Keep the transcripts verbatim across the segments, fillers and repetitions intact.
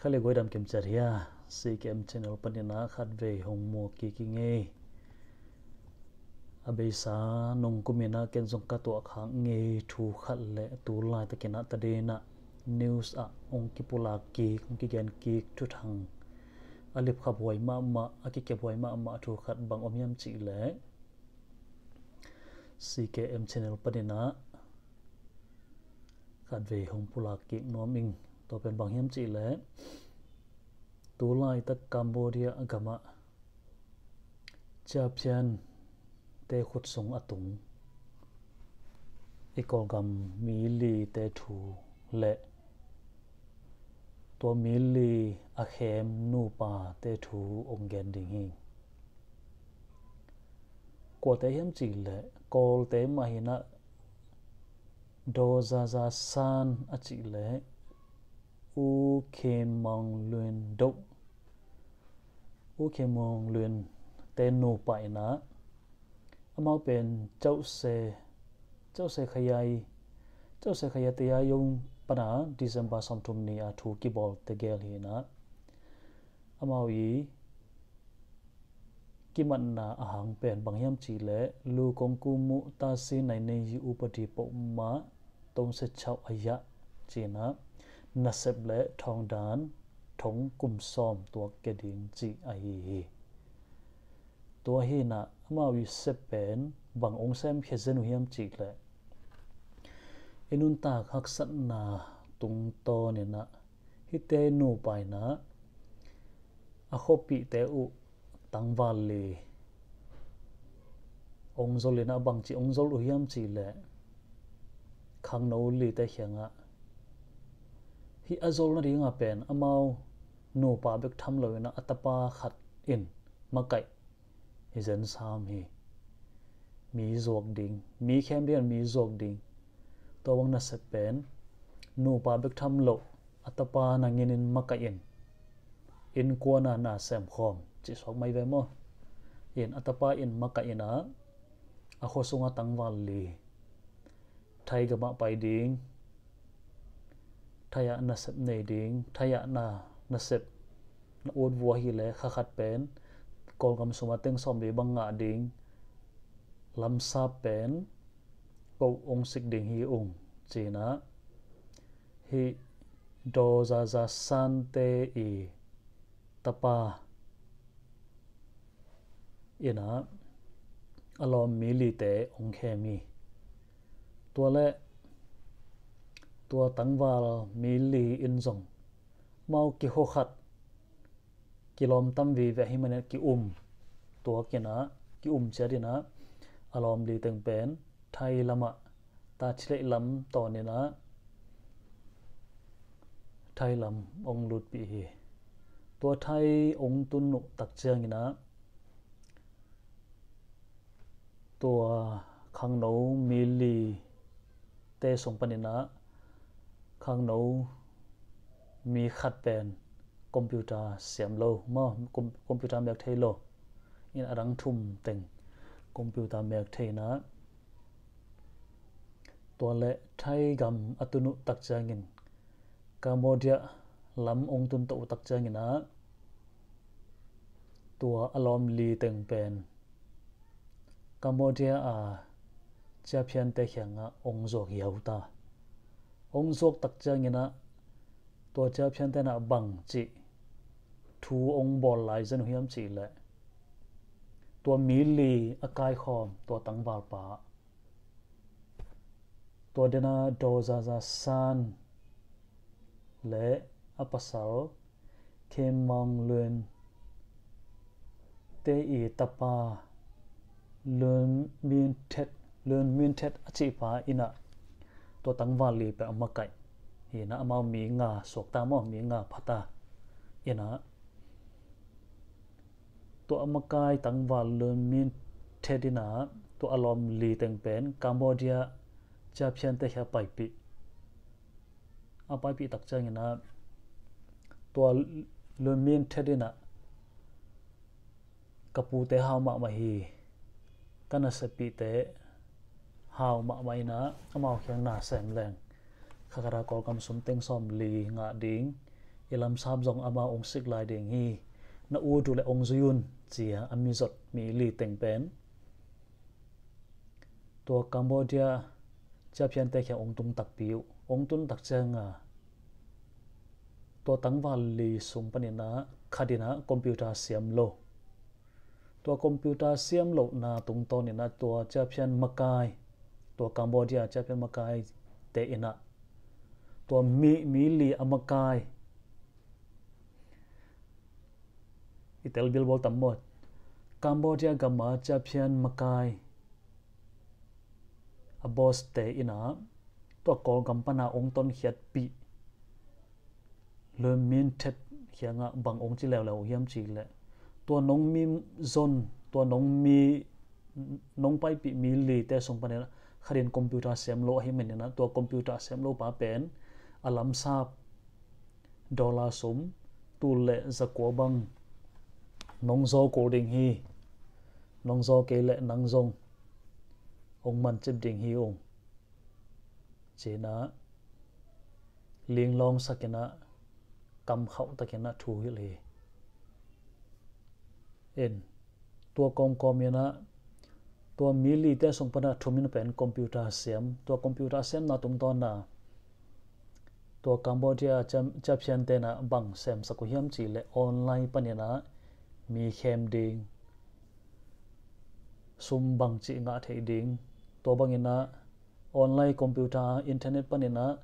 Kha le guai dam kim ciat hia, C K M channel panin ah khatvei hong muak kik ing ei. A beisa nung kumin ah ken zong ka tuah khak ngei thu khat le tu laitakin ah tadin ah news ah hong kipulak kik, hong kigen kik thuthang a lipkhaphuai mahmah, a kikephuai mahmah thu khat bang om hiam cih leh C K M channel panin ah khatvei hong pulak kik nuam ing. Tua pen bang hiam cih leh tu laitak Cambodia gamah ciaphiante khut sung a tung i Kawlgam mi lite thu le tua mi li a khem nupate thu hong gen ding hi. Kuate hiam cih leh Kawlte mah hi in ah Daw Za Za San a cih leh U Khin Maung Lwin Doh, U Khin Maung Lwin te nupa in ah, amau pen Cauhse, Cauhse Khayai, Cauhse Khayai te a yong pana December sawmthum ni a thu kibawl tegel hi in ah, amau i kimatna a hang pen bang hiam cih leh Lu Kong Ku Mu Ta Si Nai Nei Yi Upadi Poh Ma Tong Se Chau A Yah ci in ah nasep le thawngdan thong kum sawm tuak ke ding cih ahi hi. Tua hi in ah amau i sep pen bang hong semkhia zen uh hiam cih leh i nuntak haksatna tungtawn in ah hihte nupa in ah a khuapihte uh tangval li hong zol in ah bangci hong zol uh hiam cih leh khangno lite kiangah hih a zol nading a pen amau nupa bek tham lo in ah a tapa khat in makaih hi zen sam hi. Mi zuak ding, mi khem ding, mi zuak ding. Tua bang nasep pen nupa bek tham lo a tapa na nginin makaih in innkuan ah na sem khawm cih suak mai ve maw? In a tapa in makaih in ah a khua sungah tangval li Thai gamah pai ding, Thai ah nasep nei ding, Thai ah na nasep na ut vua hi leh kha khat pen Kawlgam sum ah teng sawmli bang ngah ding, lamsap pen ko hong sik ding hi ung ci in ah hih Daw Za Za San te i tapa in ah a lawm mi lite hong khem hi. Tua le tua tangval mi li in zong amau kikhua khat kilawm tam vive hi manin ki-um tuak in ah ki-um ciat in ah a lawm li teng pen Thai lamah Ta Chilek lam tawn in ah Thai lam hong lutpih hi. Tua Thai hong tun uh tak ciangin ah tua khangno mi li te sung panin ah khangno mi khat pen computer siam lo maw, com-, computer mek thei lo in a dang thum teng computer mek thei in ah tua le Thai gam a tun uh tak ciangin Cambodia lam hong tun to uh tak ciangin ah tua a lawm li teng pen Cambodia a ciaphiante kiangah hong zuak hiau ta. Hong zuak tak ciangin ah tua ciaphiante in ah bangci thu hong bawl lai zen uh hiam cih leh tua mi li a kaikhawm tua tangvalpa tua dena Daw Za Za San le a pasal Khin Maung Lwin te i tapa Lwin Min Thet, Lwin Min Thet a cihpa in ah tua tangval li pen a makaih hi in ah amau mi nga suak ta maw, mi nga pha ta in ah tua a makai tangval Lwin Min Thet in ah tua a lawm li teng pen Cambodia ciaphiante kiangah paipih. A paipih tak ciangin ah tua Lwin Min Thet in ah ka pute hau mahmah hi, ka nasepihte hau mahmah in ah amau kiang na sem leng kha khat ah Kawlgam sum teng sawmli ngah ding, i lamsap zong amau ong sik lai ding hi. Na ut uh leh ong zui un, ci-a a mi zot mi li teng pen tua Cambodia ciaphiante kiang ong tung takpi uh. Ong tun tak cianga tua tangval li sung panin ah khat in ah computer siam lo. Tua computer siam lohna tungtawnin ah tua ciaphian makai, tua Cambodia ciaphian makaite in ah tua mi, mi li a makai, i tel bilbawl tam maw? Cambodia gama ciaphian makai a boss te in ah tua Kawlgam pana ong tonkhiatpih Lun Min Thet kiangah bang ong ci leuleu uh hiam cih leh, tua nong mi zon, tua nong mi, nong paipih mi lite sung panin ah khat in computer siam lo ahih manin ah tua computer siam lo pa pen a lamsap dollar sum tul le zakua bang nong zaw kul ding hi. Nong zaw kei leh nang zong ong mancip ding hi ung, ci-in ah linglawng sakin ah kamkhauh takin ah thu hilh hi. In tua kawmkawm in ah tua mi lite sung pan ah thum in pen computer siam, tua computer siamna tungtawn ah tua Cambodia ciam, ciaphiante in ah bang semsak uh hiam cih leh online panin ah mi khem ding, sum bangci ngah theih ding, tua bangin ah online computer internet panin ah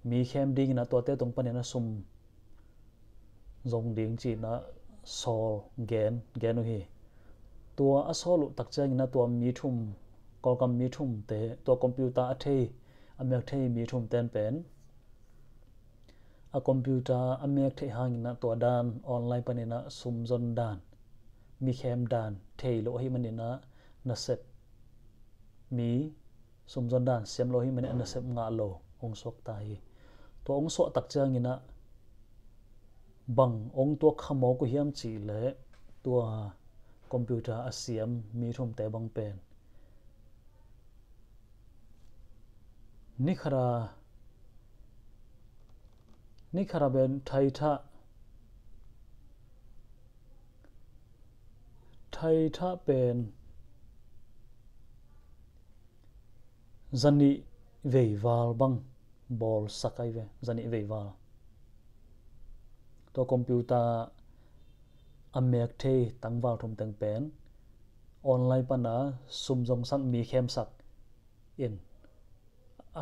mi khem dingin ah tuate tung panin ah sum zong ding ci-in ah sawl gen, gen uh hi. Tua a sawl uh tak ciangin ah tua mi thum, Kawlgam mi thumte, tua computer a thei, a mek thei mi thumten pen a computer a mek theih hangin ah tua dan online panin ah sum zon dan, mi khem dan thei lo ahih manin ah nasep, mi sum zon dan siam lo ahih manin ah nasep ngah lo ong suak ta hi. Tua ong suah tak ciangin ah bang ong tuak kha mawk uh hiam cih leh tua computer a siam mi thumte bang pen ni khat a, ni khat a pen thaithah, thaithah pen zanih veival bang bawlsak ahi ve, zanih veival. Tua computer a mek thei tangval thum teng pen online pana sum zongsak, mi khemsak in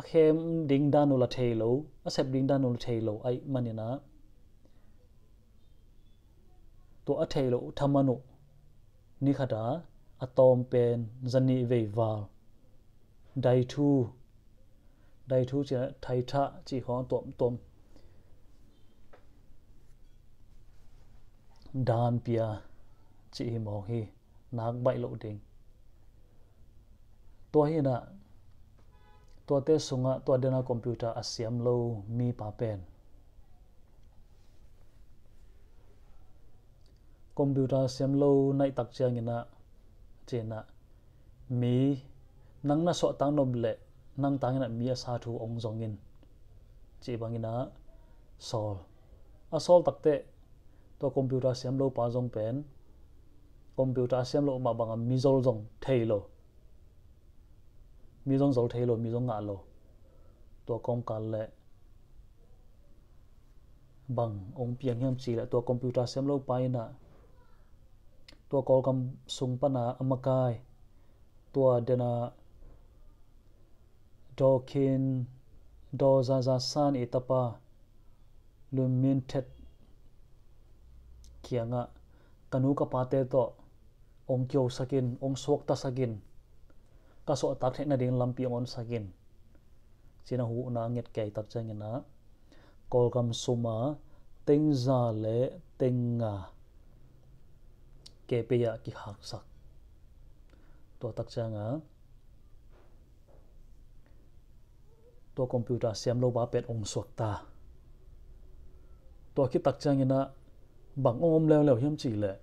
a khem ding dan uh la thei lo, a sep ding dan uh la thei lo ahih manin ah tua a thei lo thaman uh ni khat a a tawm pen zanih veival daithu, daithu cih thaithah cih khawng a tuamtuam dan pia cih hi mawk hi. Nak baih loh ding. Tua hi in ah tuate sungah tua dena computer a siam lo mipa pen computer siam lo naih tak ciangin ah, ci-in ah mi nang na suahtak nop leh nang tangin ah mi a sa thu ong zong in, cih bangin ah sawl. A sawl takteh tua computer siam lo pa zong pen computer a siam lo mah bangah mi zol zong thei lo, mi zong zol thei lo, mi zong ngah lo. Tua kawmkal leh bang ong piang hiam cih leh tua computer siam lo pa in ah tua Kawlgam sung pana a makai, tua dena Daw Khin, Daw Za Za San i tapa Lun Min Thet kiangah ka nu ka pate tawh ong kiosak in, ong suaktasak in, ka suahtak theih nading lampi ong onsak in, ci-in a huhna nget kei tak ciangin ah Kawlgam suma teng za le teng nga kepei ah kikhaksak. Tua tak cianga tua computer siam lo pa pen ong suak ta. Tua khit tak ciangin ah bang ong om leuleu hiam cih leh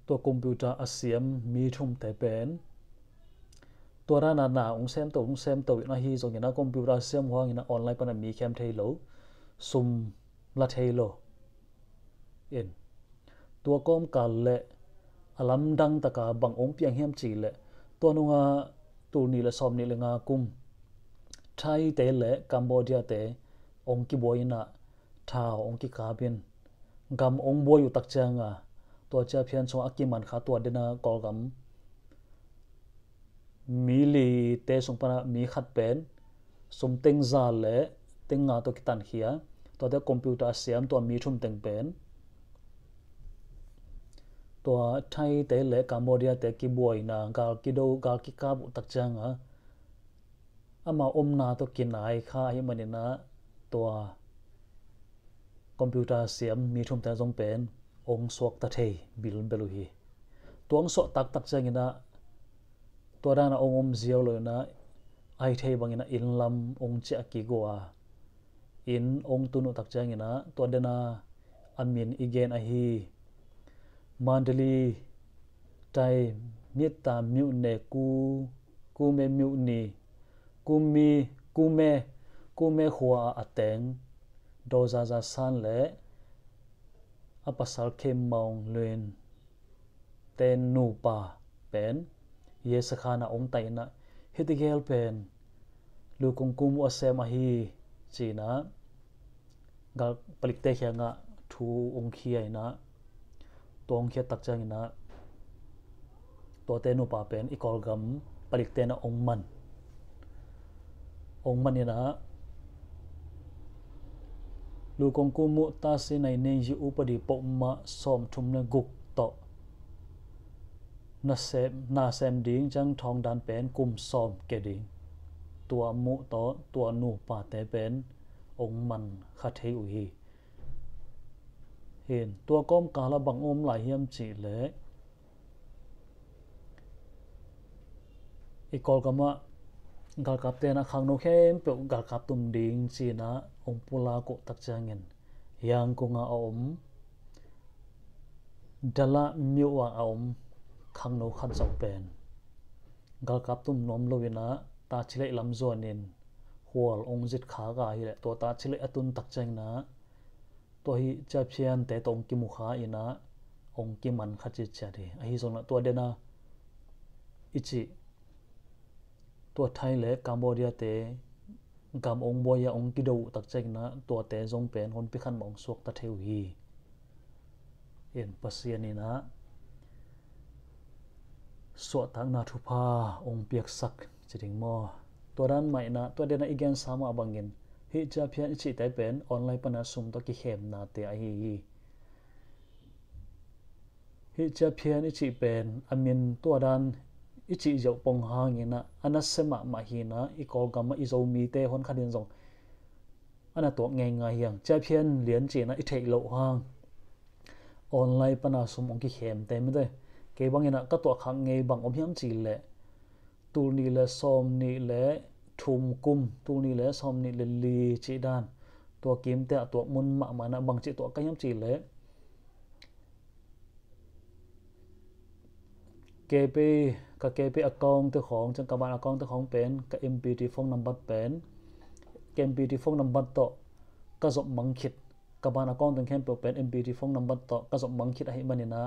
tua computer a siam mi thumte pen Tua dana na ong semto ong semto in ahi zongin a computer siam huangin a online pana mi khem thei lo, sum la thei lo. In tua kawmkal le a lamdang taka bang ong piang hiam ci le tua nunga tul nih le sawm nih le nga kum Thaite le Cambodia te ong kibuai in a thau ong kikapin gam ong buai uh tak cianga tua ciaphian sungah a kiman kha tua dena Kawlgam mi li te sung pana mi khat pen sum teng za le teng nga tawh kitankhia, tuate computer a siam tua mi thum teng pen tua Thaite le Cambodia te kibuaina gal kido gal kikap uh tak cianga ama omna tawh kinai kha ahi manina tua computer siam mi thum te zong pen ong suakta thei bilbel uh hi. Tua ong suah taktak ciangin a tua dana ong om ziau lo in a ahi thei bangin a inn lam ong ciah kik uh a inn ong tun uh tak ciangin a tua dena a min i gen ahi Mandalay tai mitta miutne ku kume miutni kumi kume kume khua a a teng Dozaza San le a pasal Khem Maung Luin te nupa pen Yesakhan a ong tai in a hiti gel pen Lukong kum uh a sem ahi cina gal palikte khiangah thu ong khia in a tua ong khia tak ciangin a tuate nupa pen i Kawlgam palikte na ong man ong man in a Lukong kum uh tasi nai ning yi upadi pok ma sawm thum le guk tawh na sem, na sem ding ciang thawng dan pen kum sawm ke ding tua muh tawh tua nupate pen ong man kha thei uh hi. Hin tua kawmkala bang om lai hiam cih leh i Kawlgamah galkapte na khangno khempeuh galkap tum ding cina ong pulak uh tak ciangin Yangon a om Dala miuh a om khangno khat zong pen galkap tum nuam lo in a tachileih lam zuanin hual ong zit khak a hileh tua tachileih a tun tak ciangin a tua hi ciaphiante tawh ong kimu kha in a ong kiman kha citciat hi. Ahi zonglah tua dena i cih tua Thai le Cambodia te gam ong buai a ong kido uh tak ciangin a tuate zong pen honpi khan mah ong suakta thei uh hi. In Pasian in a suahtakna thupha ong piaksak ci ding maw? Tua dan mah in a tua dena i gensa mah bangin hih ciaphian i cihte pen online pana sum tawh kikhemnate ahi hi. Hih ciaphian i cih pen a min tua dan i cih ziauh pong hangin a a nasia mahmah hi in a i Kawlgamah i Zomite hon khatin zong a na tuak ngeingai hiang ciaphian lian cina i theih loh hang online pana sum ong kikhem te mite kei bangin a ka tuah khak ngei bang om hiam cih leh tul nih le sawm nih le thum kum tul nih le sawm nih le li cih dan tua kimte a tuak mun mahmah na bang cih tuak ka hiam cih leh KPay ka KPay account te khawng ciang ka bank account te khawng pen ka MPT phone number pen ka MPT phone number tawh ka zop mang khit ka bank account teng khempeuh pen MPT phone number tawh ka zop mang khit ahi manin a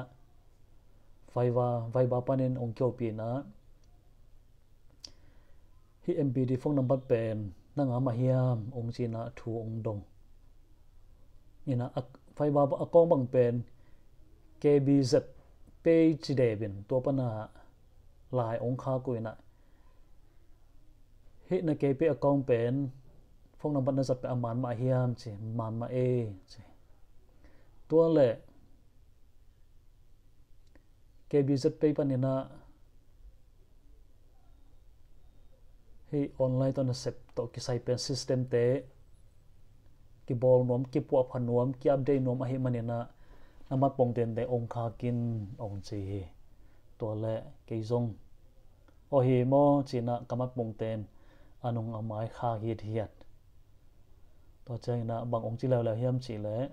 Viber Viber panin ong kiopina hih MPT phone number pen nanga mah hiam ong cina thu ong dong. Ina a Viber account bang pen KBZ Pay ci debin tua pana lai ong khak uh ina hih na KPay account pen phone number na zat pen a man mah hiam ci man mah e ci. Tua le KBZ Pay panin a hih online tawh nasep tawh kisai pen system te kibawl nuam kipuahpha nuam ki update nuam ahi manin a na matpong tente ong khak in ong ci hi. Tua le kei zong aw hi maw cina ka matpong ten a nung a mai khak hithiat. Tua ciangin a bang ong ci leuleu hiam cih leh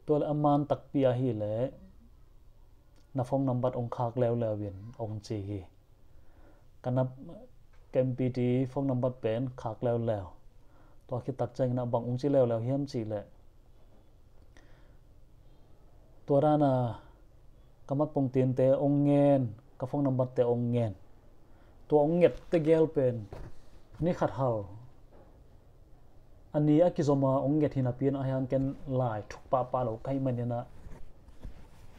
tua le a man takpi ahi leh na phone number ong khak leuleu in ong ci hi. ka nap ka M P T phone number pen khak leuleu. Tua khit tak ciangin ah bang ong ci leuleu hiam cih leh, tua dan a ka matpung tinte ong ngen, ka phone number te ong ngen. Tua ong nget tegel pen ni khat hal a ni a kizom a ong nget hi napi in ah, ahi hang ken lai thuk pahpah lo ka hih manin ah,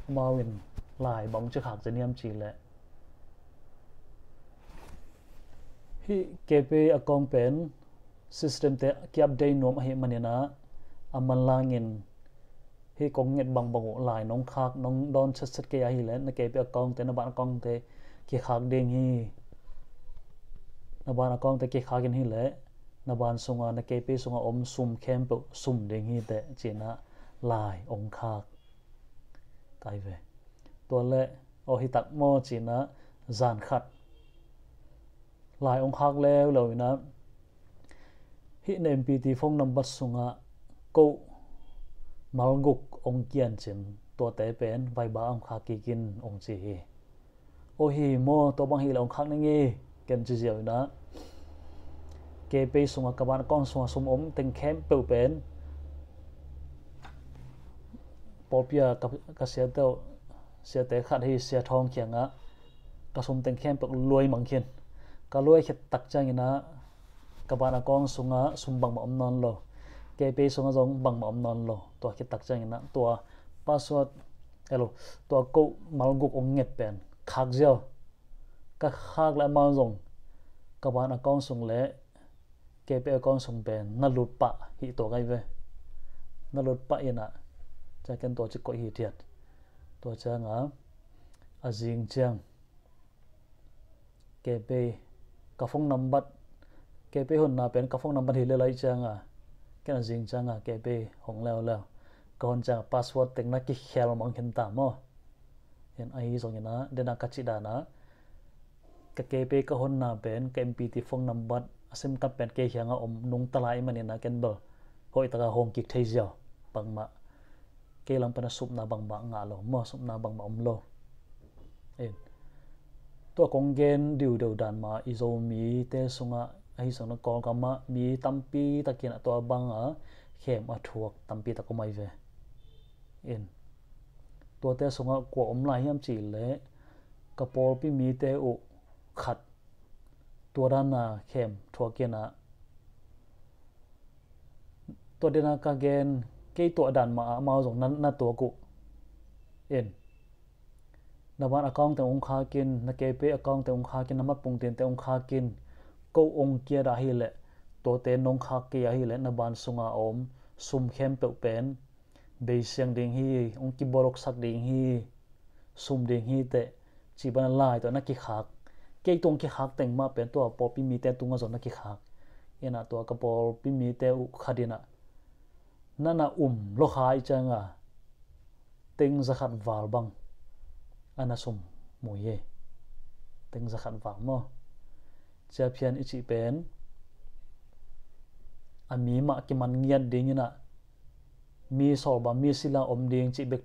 amau in lai bang ong ci khak zen hiam cih leh, hih KPay account pen system te ki-update nuam ahih manin ah, a manlangin hih kong nget bangbang uh lai nong khak, nong dawn setset kei ahih leh, na KPay account te, na bank account te kikhak ding hi. Na bank account te kikhak in hi leh, na bank sunga, na KPay sunga om sum khempeuh sum ding hi teh ci-in ah lai ong khak. Kai ve. Tua leh, aw hi tak maw ci-in ah zan khat lai ong khak leuleu in ah, hih na M P T phone number sungah code malguk ong kiancin, tuate pen Viber ah ong khak kik in ong ci hi. Aw hi maw, tua bang hi leh ong khak ning ei, ken ci ziau in ah, KPay sungah, ka bank account sungah sum om teng khempeuh pen pawlpi a ka, ka siate uh, siate khat hi, Sia Thawng kiangah ka sum teng khempeuh luai mang khin. Ka luai khit tak ciangin ah ka bank account sungah sum bangmah om nawn lo. KPay sungah zong bangmah om nawn lo. Tua khit tak ciangin ah tua password, elo, tua code malguk ong nget pen khak ziau. Ka khak leh amau zong ka bank account sung leh KPay account sung pen na lut pah hi tua kai ve. Na lut pah in ah, cia ken tua ci koih hithiat. Tua ciangah a zing ciang KPay, ka phone number, KPay honna pen ka phone number hi leh lai ciangah, ken a zing ciangah KPay hong leuleu. Ka hon ciangah password teng na kikhel mang khin ta maw. Ahi zongin ah, den a ka cih dan ah, ka KPay ka honna pen ka M P T phone number, a SIM card pen kei kiangah om nungta lai ahih manin ah ken bel hoih takin hong kik thei ziau. Bangmah kei lam pan a supna bangmah ngah lo maw, supna bangmah om lo. Tua kong gen diudeu dan mah i Zomite sungah, ahi zongin ah Kawlgam ah mi tampi takin ah tua bang a khem a thuak tampi tak om ahi ve. Tuate sungah kua om lai hiam cih leh, ka pawlpi mite uh khat tua dan a khem thuak in ah, tua dan a ka gen, kei tuah dan mah ah amau zong na, na tuak uh. Na bank account teng ong khak in, na KPay account teng ong khak in, na matpung tinte ong khak in, code ong kia dah hi leh, tuate nong khak kei ahih leh na bank sunga om sum khempeuh pen beisiang ding hi, ong kiboloksak ding hi, sum ding hi teh, ci bang a lai tua na kikhak. Kei tung kikhak teng mah pen tua pawlpi mite tungah zong na kikhak. Ina tua ka pawlpi mite uh khat ina, na na um lo kha i cianga teng zakhat val bang a na sum mui hi. Teng zakhat val maw? Ciaphian i cih pen a mi mah kiman ngiat ding ina, mi sawlba, mi sila om ding cih bek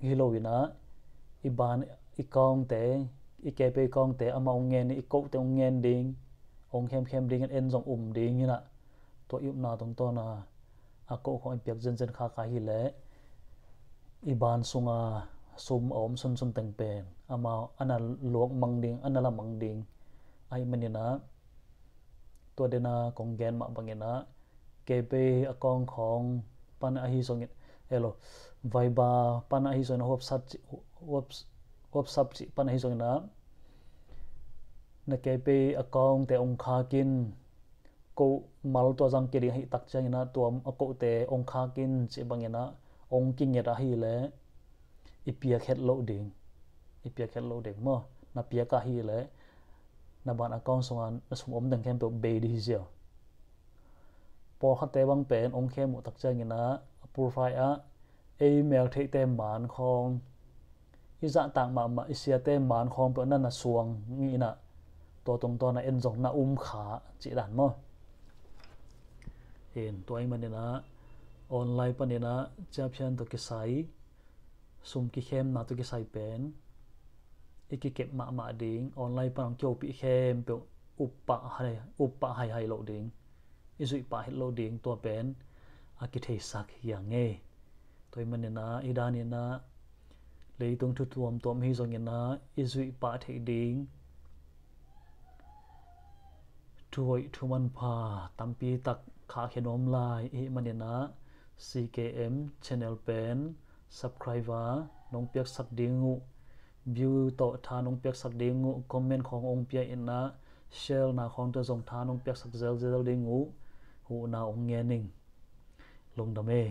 hi lo ina, i ban i kawngte, i kepe i kawngte amah ong ngen, i kohte ong ngen ding, ong khemkhem ding in en zong um ding ina, tua i upna tungtawna a koh khawng i piak zenzen kha kha hileh i ban sunga sum a om sunsun teng pen amau a na luak mang ding, a na la mang ding ahih maninah, tua dena kong gen mah banginah, kepe a kawng khawng pan ahi zongin, elo, vaiba pan ahi zongin, WhatsApp cih, Whats-, WhatsApp cih pan ahi zonginah, na kepe a kawngte ong khakin, ko mal tua zang kei ding ahih tak cianginah, tua a kohte ong khakin cih banginah ong kinget ahileh i piak het loh ding. I piak het loh ding maw? Na piak ahileh na ban a kawng sunga na sum om ding khempeuh bei dih hi ziau. Pawlkhatte bang pen ong khem uh tak cianginah a profile ah ei meltheihte man khawng, i zahtak mahmah i siate man khawng peuh na na suang ngihnah, tua tungtawna en zong na um kha cih dan maw? In tua ahih maninah online paninah ciaphian tawh kisai, sum kikhemna tawh kisai pen i kikep mahmah ding, online pan hong kihopih khempeuh up pah hai, up pah haihai loh ding, i zuih pah het loh ding, tua pen a kitheisak hi a ngei. Tua ahih manin ah, i dan in ah leitung thu tuamtuam hi zongin ah i zuih pah theih ding thu hoih thu manpha tampi tak khahkhia nuam lai i hih manin ah, C K M channel pen subscriber nong piaksak ding uh, view tawh tha nong piaksak ding uh, comment khawng hong pia in ah, share na khawng tawh zong tha nong piaksak zelzel ding uh, huhna hong ngen ing. Lungdam e.